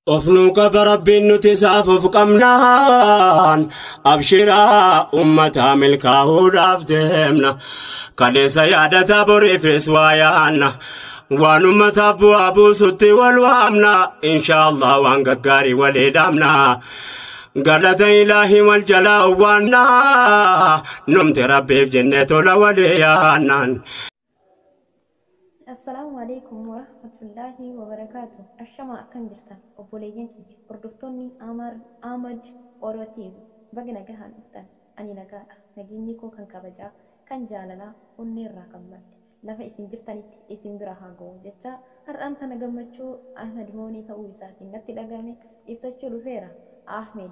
Of nuu qaba Rabbiin nuti isaaf of qabnaan abshiraa ummataa milkaa'uudhaaf deemna. Kaleessa yaadataa boriifis waa yaanna. Waan ummataaf bu'aa buusutti wal waamna. Inshaallah waan gaggaarii walii dhaamna. Galata Ilaahii wal jalaa owwaanna. Numti Rabbiif jennee tola walii yaannaan. Assalaamu Aleykum Warahmatullaahi Wabarakaatu Ashamaa akkam jirtan obboleeyyan kiyya hordoftoonni Amar Ahmad Oro Tv baga nagahaan dhuftan ani nagaadha nageenyi koo kan kabajaa kan jaalalaa onneerraa kan madde lafa isin jirtanitti isin bira haa ga'u jechaa har'aan tana gammachuu Ahmad Moonii ta'uu isaatiin natti dhagame ibsachuu dhufeera Ahmed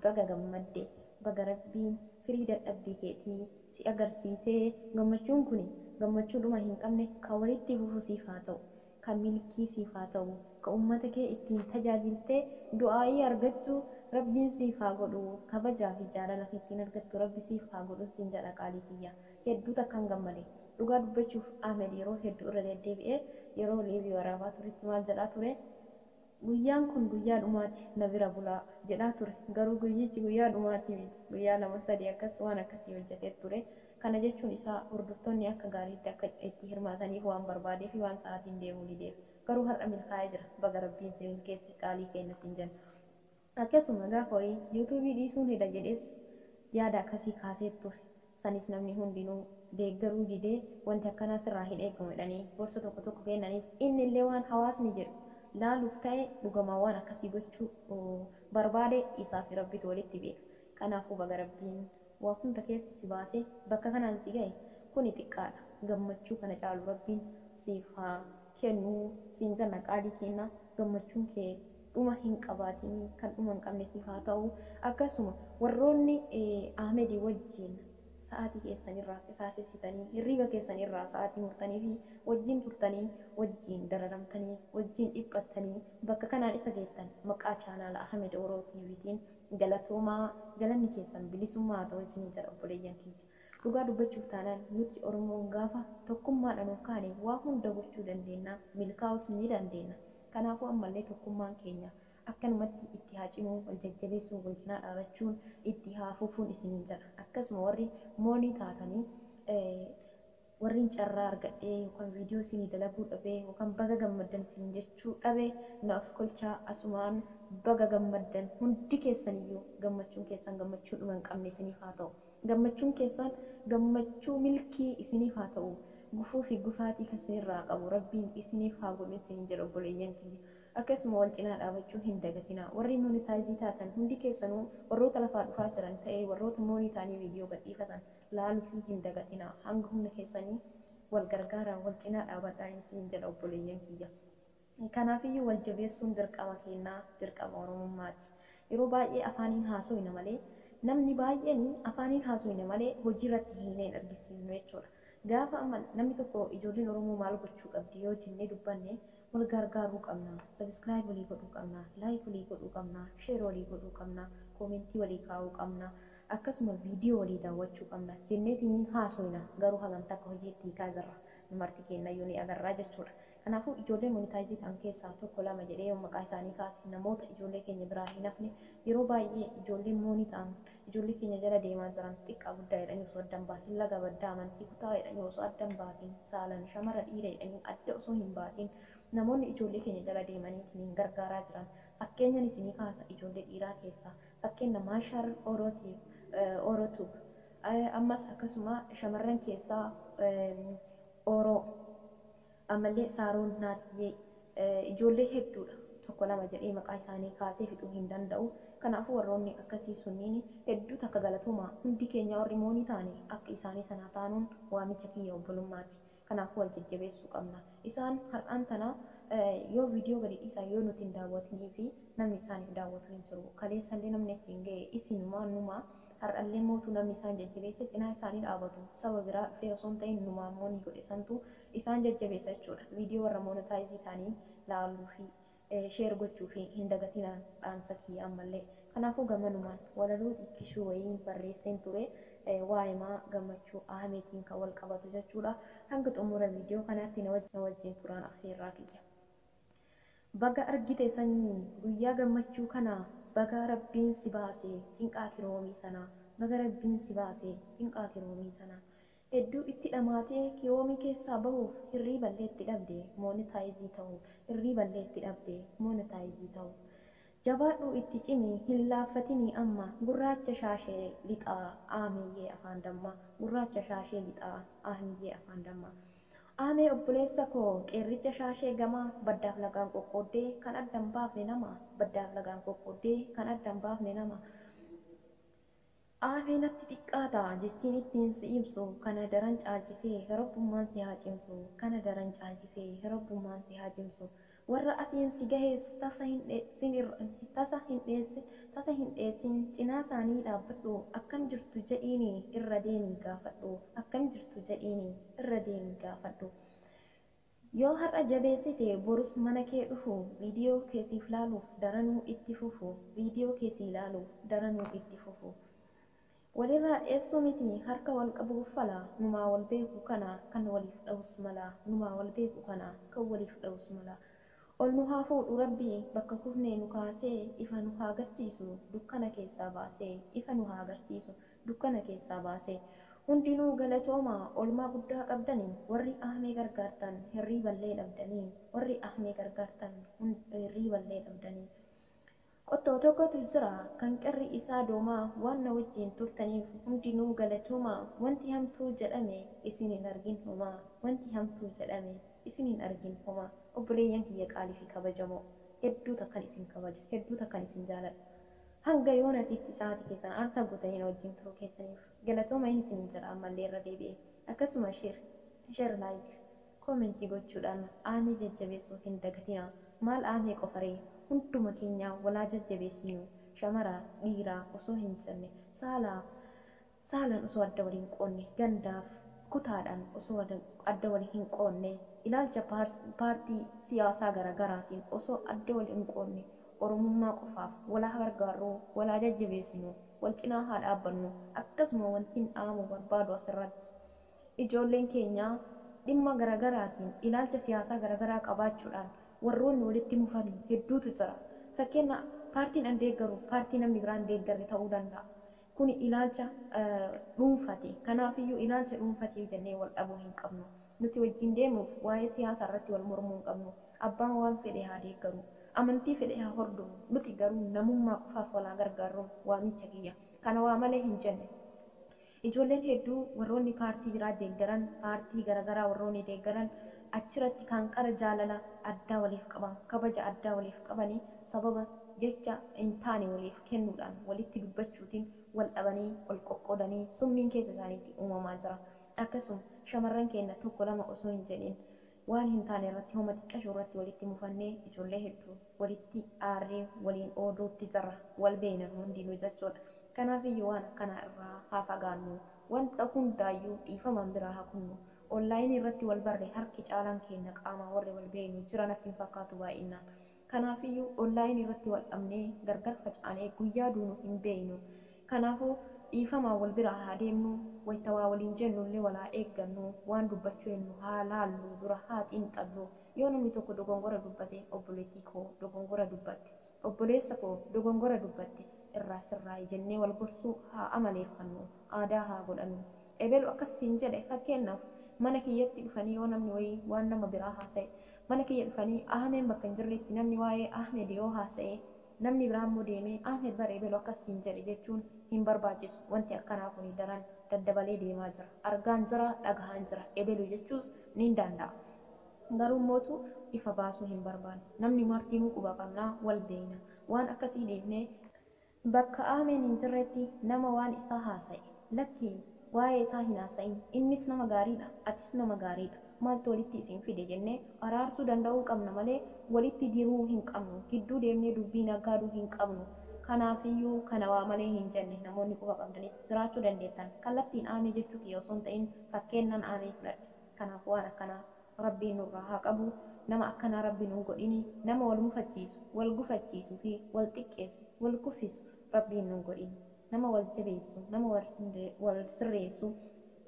baga gammadde baga rabbiin firii dadhabbii keetii si agarsiisee gammachuun kuni gammachuu dhuma hin qabne ka walitti fufu siif haa ta'u, ka milkii siif haa ta'u, ka ummata kee ittiin tajaajiltee du'aa'ii argattu Rabbiin siif haa godhu, kabajaa fi jaalala ka ittiin argattu Rabbi siif haa godhun siin jedha qaalii kiyya. Hedduu takkan gammade. Dhugaa dubbachuuf Ahmed yeroo heddu irra deddeebi'ee yeroo live waraabaa turetti maal jedhaa ture? Guyyaan kun guyyaa dhumaati na bira bulaa jedhaa ture. Garuu guyyichi guyyaa dhumaatii miti. Guyyaa 2, 3 akkas waan akkasii hojjetee ture. Kana jechuun isaa hordoftoonni akka gaariitti akka itti hirmaataniif waan barbaadeefi waan sa'aatiin deemuu dideef. Garuu har'a milkaa'ee jira. Baga Rabbiin si milkeesse qaalii keenna siin jenna. Akkasuma gaafa wayii YouTube dhiisuun heda jedhees yaada akkasii kaasee ture. Sanis namni hundinuu deeggaruu didee wanti akkanaa sirraa hin eegamu jedhanii gorsa tokko tokko kennaniif. Innillee waan hawaasni jedhu laaluuf ta'e dhugamaan waan akkasii gochuu barbaade isaa fi Rabbitu walitti beeka. Kanaafuu baga Rabbiin waa hunda keessa si baasee bakka kanaan si gahe kuni xiqqaadha. Gammachuu kana caalu Rabbiin siif haa kennu siin jenna qaalii keenna gammachuun kee dhuma hin qabaatinii kan dhuma hin qabne siif haa ta'u akkasuma warroonni Ahmedii wajjiin sa'aatii keessan irraa qisaasessitanii hirriiba keessan irraa sa'aatii murtanii fi wajjiin turtanii wajjiin dararamtanii wajjiin dhiphattanii bakka kanaan isa geettan maqaa chaanaala Ahmed Oro TV tiin galatoomaa galanni keessan bilisummaa haa ta'u isiniin jedha obboleeyyan kiyya. Dhugaa dubbachuuf taanaan nuti Oromoon gaafa tokkummaadhaan ol kaane waa hunda gochuu dandeenna, milkaa'uus ni dandeenna. Kanaafuu ammallee tokkummaan keenya akkanumatti itti haa cimu, wal jajjabeessuun, wal cinaa dhaabachuun itti haa fufuun isiniin jedha. Akkasuma warri moonii taatanii warriin carraa argadhee yookaan viidiyoo isinii dalaguu dhabee yookaan baga gammaddan isin jechuu dhabe na ofkolchaa asumaan baga gammaddan hundi keessaniyyuu gammachuun keessan gammachuu dhuma hin qabne isiniif haa ta'u. Gammachuun keessan gammachuu milkii isiniif haa ta'u. Gufuu fi gufaatii kan isinirraa qabu Rabbiin isiniif haa godhu isiniin jedha obboleeyyan kiyya. Akkasuma wal cinaa dhaabachuu hin dagatinaa. Warri monetize taatan hundi keessanuu warroota lafaa dhufaa jiran ta'ee warroota money ta'anii viidiyoo gadhiifatan laalufii hin dagatinaa. Hanga humna keessanii wal gargaaraa wal cinaa dhaabadhaan isiniin jedha obboleeyyan kiyya. Kanaafiyyuu wal jabeessuun dirqama keenna, dirqama Oromummaati. Yeroo baay'ee afaaniin haasoyna malee, namni baay'een afaaniin haasoyna malee hojiirratti hiiknee hin argisiifnu jechuudha. Gaafa amma namni tokko ijoolleen Oromoo maal gochuu qabdi yoo jennee dubbanne wal gargaaruu qabna, subscribe walii godhuu qabna, like walii godhuu qabna, share walii godhuu qabna, koomentii walii kaa'uu qabna, akkasuma viidiyoo walii daawwachuu qabna jenneetiniin haasoyna garuu hagam takka hojiitti hiikaa jirra nu marti keennayyuu ni agarra jechuudha. Kanaafuu ijoollee monetize ta'an keessaa tokko lama jedhee yoon maqaa isaanii kaase namoota ijoollee keenya biraa hin hafne yeroo baay'ee ijoolleen moonii ta'an ijoollee keenya jala deemaa jiran xiqqaa guddaa jedhanii osoo adda hin baasin laga baddaa amantii kutaa jedhanii osoo adda hin baasin saalan shamara dhiira jedhanii adda osoo hin baasin namoonni ijoollee keenya jala deemaniitiin gargaaraa jiran fakkeenyan isinii kaasa ijoollee dhiiraa keessaa fakkeenna Maashar Oro Tube ammas akkasuma shamarran keessaa Oro Ammallee Saaroon, Naatiyyee, ijoollee hedduudha. Tokko lama jedhee maqaa isaanii kaasee fixuu hin danda'u. Kanaafuu warroonni akkasii sunniin hedduu takka galatoomaa. Hundi keenyaa warri moonii taane akka isaanii san haa taanuun waamicha kiyya obbolummaati. Kanaafuu wal jajjabeessuu qabna. Isaan har'aan tana yoo viidiyoo gadi dhiisan yoo nuti hin daawwatinii fi namni isaaniif daawwatu hin jiru. Kaleessallee namni achiin gahe isinuma, numa. Har'allee mootu namni isaan jajjabeesse cinaa isaanii dhaabatu saba biraa dhufee osoo hin ta'in numaa moonii godhe santu isaan jajjabeessa jechuudha. Viidiyoo warra monetize ta'anii laaluu fi share gochuufii hin dagatinaan dhaamsa kiyya ammallee. Kanaafuu gamanumaan walaloo xiqqishuu wayii barreesseen ture waa'emaa Gammachuu Ahmeetiin kan wal qabatu jechuudha. Hanga xumura viidiyoo kanaatti na wajjin turaan affeerraa kiyya. Baga argite sanyii guyyaa gammachuu kana, baga Rabbiin si baase cinqaa kiroomii sana, baga Rabbiin si baase cinqaa kiroomii sana. Hedduu itti dhamaatee kiroomii keessaa bahuuf, hirriiballee itti dhabde monetize ta'uuf, hirriiballee itti dhabde monetize ta'uuf. Jabaadhuu itti cimi hin laaffatinii amma, gurraacha shaashee lixaa aamiyyee afaan dammaa, gurraacha shaashee lixaa aamiyyee afaan dammaa. Aamee obboleessa koo qeerricha shaashee gamaa, baddaaf lagaan qoqqooddee kan adda hin baafne nama, baddaaf lagaan qoqqooddee kan adda hin baafne nama. Aamee natti xiqqaata jechiin ittiin si ibsu, kana daran caalchisee Rabbummaan si haa cimsu, kana daran caalchisee Rabbummaan si haa cimsu. Warra asiin si gahees tasa hin tasa hin dheessin, cinaa isaanii dhaabbadhu, akkam jirtu jedhiini irra deemii gaafadhu, akkam jirtu jedhiini irra deemii gaafadhu. Yoo har'a jabeessite borus mana kee dhufu, viidiyoo kee siif laaluuf daranuu itti fufu, viidiyoo kee sii laaluuf daranuu itti fufu. Walirraa dheessuu miti harka wal qabuuf fala, numaa wal beeku kana kan waliif dha'us mala, numaa wal beeku kana kan waliif dha'us mala. Ol nu haa fuudhu Rabbi bakka kufnee nu kaasee, ifa nu haa agarsiisu dukkana keessaa baasee, ifa nu haa agarsiisu dukkana keessaa baasee. Hundinuu galatooma oolmaa guddaa qabdanii, warri ahmee gargaartan hirriiballee dhabdanii, warri ahmee gargaartan hirriiballee dhabdanii. Qottoo tokkotu jira kan qirri isaa doomaa, waan na wajjin turtaniif hundinuu galatooma, wanti hamtuu jedhame isin hin argin homaa, wanti hamtuu jedhame isin hin argin homaa. Obboleeyyan kiyya qaalii fi kabajamoo, hedduu takkan isin kabaja, hedduu takkan isin jaaladha. Hanga yoonatitti sa'aatii keessan aarsaa gootanii na wajjin turuu keessaniif galatooma inni isin jedha ammallee irra deebi'e. Akkasuma share, like, comment gochuudhaan aamee jajjabeessuu hin dagatinaa. Maal aamee qofaree, hunduma keenya walaa jajjabeessinu, shamara dhiiraa osoo hin jenne, saalaan osoo adda waliin qoonne, gandaaf kutaadhaan osoo adda waliin hin qoonne, ilaalcha paartii siyaasaa garaagaraatiin osoo adda waliin hin qoonne, Oromummaa qofaaf walaa gargaarru, walaa jajjabeessinu, wal cinaa haa dhaabbannu. Akkasuma wanti dhaamu barbaadu asirratti, ijoolleen keenya dhimma garaagaraatiin ilaalcha siyaasaa garaagaraa qabaachuudhaan warroonni walitti mufan hedduutu jira. Fakkeenya paartiin an deeggaru paartii namni biraan deeggarre ta'uu danda'a. Kuni ilaalcha dhuunfati. Kanaafiyyuu ilaalcha dhuunfatiif jennee wal dhabuu hin qabnu. Nuti wajjin deemuuf waa'ee siyaasaa irratti wal mormuu hin qabnu. Abbaan waan fedhe haa deeggaru. Amantii fedhe haa hordofu. Nuti garuu namummaa qofaaf walaa gargaarru waamicha kiyya. Kana waa malee hin jenne. Ijoolleen hedduu warroonni paartii biraa deeggaran, paartii garaagaraa warroonni deeggaran achirratti kan qara jaalala addaa waliif qaban, kabaja addaa waliif qabanii, sababa jecha hin taane waliif kennuudhaan walitti dubbachuutiin wal dhabanii wal qoqqoodanii summiin keessa isaaniitti uumamaa jira. Akkasuma shamarran keenya tokko lama osoo hin jedhin waan hin taane irratti homa xiqqashoo irratti walitti mufannee ijoollee hedduu walitti aarree waliin ooduutti jira, wal beeynan hundinuu jechuudha. Kanaafiyyuu waan akkanaa irraa haa fagaannu. Wanta hundaayyuu dhiifamaan biraa haa kunnu. Onlaayinii irratti wal barre harki caalaan keenya qaamaa warri wal beeynu jira natti hin fakkaatu baay'inaan. Kanaafiyyuu onlaayinii irratti wal dhabnee gargar facaanee guyyaa duunu hin beeynu. Kanaafuu dhiifamaan wal biraa haa deemnu, wayita waa waliin jennullee wal haa eeggannu, waan dubbachuu jennu haa laallu, dura haa xiinxallu. Yoo namni tokko dogongora dubbate, obboleettii koo dogongora dubbatte, obboleessa koo dogongora dubbatte, irraa sirraa'i jennee wal gorsuu haa amaleeffannu, aadaa haa godhannu. Ebelu akkasiin jedhe, fakkeenyaaf mana kiyyatti dhufanii yoo namni wayii waan nama biraa haasa'e, mana kiyya dhufanii Ahmeen bakka hin jirretti namni waa'ee Ahmed yoo haasa'e, namni biraa immoo deemee Ahmed bara ebelu akkasiin jedhe jechuun hin barbaachisu. Wanti akkanaa kun daran daddabalee deemaa jira. Argaan jira, dhagahaan jira. Ebelu jechuus ni danda'a. Garuu mootu ifa baasuu hin barbaanne. Namni martinuu quba qabnaa, wal beeyna. Waan akkasii dhiifnee bakka Ahmeen hin jirretti nama waan isaa haasa'e, lakkii waa'ee isaa hin haasa'in, innis nama gaariidha, atis nama gaariidha, maaltu walitti isin fide jennee araarsuu danda'uu qabna malee walitti diruu hin qabnu, gidduu deemnee dubbii naggaaduu hin qabnu. Kanaafiyyuu kana waa malee hin jenne namoonni quba qabdanis jiraachuu dandeettan. Kallattiin aamee jechuu kiyya osoo hin ta'in fakkeennan aamee fudhadhe. Kanaaf waan akkanaa Rabbiin nurraa haa qabu. Nama akkanaa Rabbiin nun godhini. Nama wal mufachiisu, wal gufachiisuu fi wal xiqqeessu, wal kuffisu Rabbiin nun godhini. Nama wal jabeessu, nama wal sirreessu,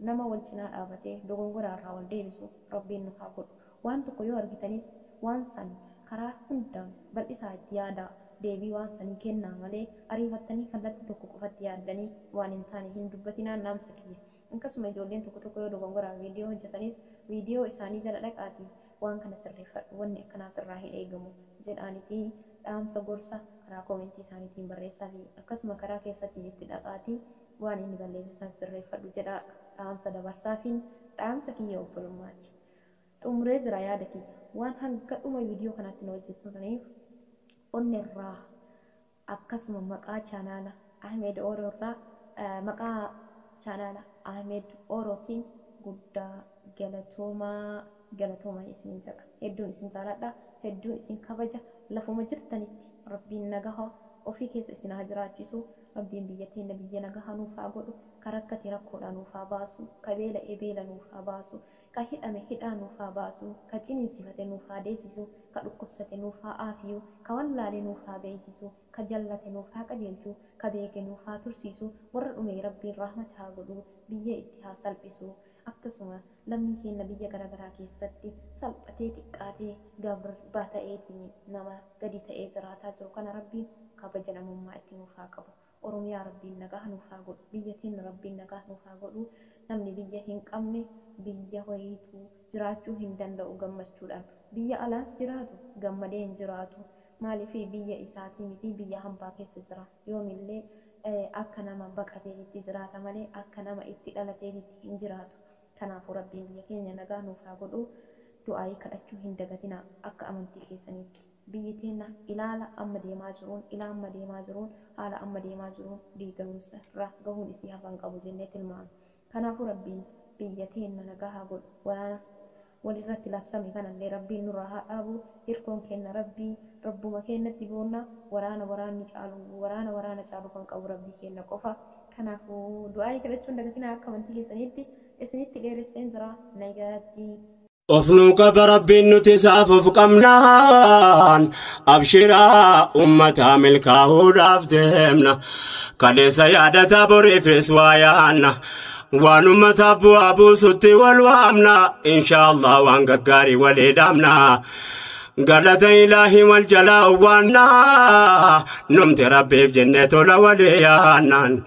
nama wal cinaa dhaabatee dogongoraa irraa wal deebisu Rabbiin nu haa godhu. Waan tokko yoo argitanis waan san Karaa hundaan bal'isaa itti yaadaa deebii waan sanii kennaa malee ariifattanii kallattii tokko qofatti yaaddanii waan hin taane hin dubbatinaan dhaamsa kiyya. Akkasuma ijoolleen tokko tokko yoo dogongoraan viidiyoo hojjetanis viidiyoo isaanii jala dhaqaatii waan kana sirreeffadhu, wanni akkanaa sirraa hin eegamu jedhaanitii dhaamsa gorsa karaa koomentii isaaniitiin barreessaa fi akkasuma karaa keessatti itti dhaqaatii waan inni balleesse san sirreeffadhu jedhaa dhaamsa dabarsaafiin dhaamsa kiyya obbolummaati. Xumuree jira yaada kiyya. Waan hanga dhuma viidiyoo kanaatti nu hojjetaniif onnirraa akkasuma maqaa chaanaala Ahmed Oro irraa maqaa chaanaala Ahmed Orootiin guddaa galatoomaa galatoomaa isiniin jedha. Hedduun isin jaaladha, hedduun isin kabaja. Lafuma jirtanitti Rabbiin nagaha ofii keessa isin haa jiraachisu. Rabbiin biyya teenya biyya nagaha nuuf haa godhu. Ka rakkate rakkoodhaa nuuf haa baasu. Ka beela'e beela nuuf haa baasu. Ka hidhame hidhaa nuuf haa baasu. Ka ciniinsifate nuuf haa deessisu. Ka dhukkubsate nuuf haa aafiyu. Ka wallaale nuuf haa beeksisu. Ka jallate nuuf haa qajeelchu. Ka beeke nuuf haa tursiisu. Warra dhume Rabbiin rahmata haa godhu. Biyya itti haa salphisu. Akkasuma lammii keenya biyya garaagaraa keessatti salphatee xiqqaatee gabra ta'eetiin nama gadi ta'ee jiraataa jiru kana Rabbiin kabaja namummaa itti nuuf haa qabu. Oromiyaa Rabbiin nagaa nuuf haa godhu. Biyya teenya Rabbiin nagaa nuuf haa godhu. Namni biyya hin qabne biyya wayiituu jiraachuu hin danda'u gammachuudhaan. Biyya alaas jiraatu gammadee hin jiraatu. Maaliif biyya isaatii miti biyya hambaa keessa jira. Yoomillee akka nama baqateetitti jiraata malee akka nama itti dhalateetitti hin jiraatu. Kanaafuu Rabbiin biyya keenya nagaa nuuf haa godhu. Du'aayii kadhachuu hin dagatinaa akka amantii keessaniitti. Biyyi teenya ilaala amma deemaa jiruun, ilaa amma deemaa jiruun, haala amma deemaa jiruun diigamsa irra gahuun isii hafan qabu jennee tilmaamna. Kanaafuu Rabbiin biyya teenya nagaa haa godhu. Waraana walirratti labsame kanallee Rabbiin nurraa haa dhaabu. Hirkoon keenya Rabbii Rabbuma keenyatti boonna. Waraana waraanni caalu waraana waraana caalu kan qabu Rabbii keenya qofa. Kanaafuu du'aayii kadhachuu hin dagatinaa akka amantii keessaniitti. Isinitti dheeresseen jira nagaatti. Of nuu qaba Rabbiin nuti isaaf of qabnaan abshiraa uummataa milkaa'uudhaaf deemna. Kaleessa yaadataa boriifis waa yaanna. Waan uummataaf bu'aa buusutti wal waamna. Inshaallah waan gaggaarii walii dhaamna. Galata ilaahi wal jalaa waannaa. Numti Rabbiif jennee tola walii yaannaan.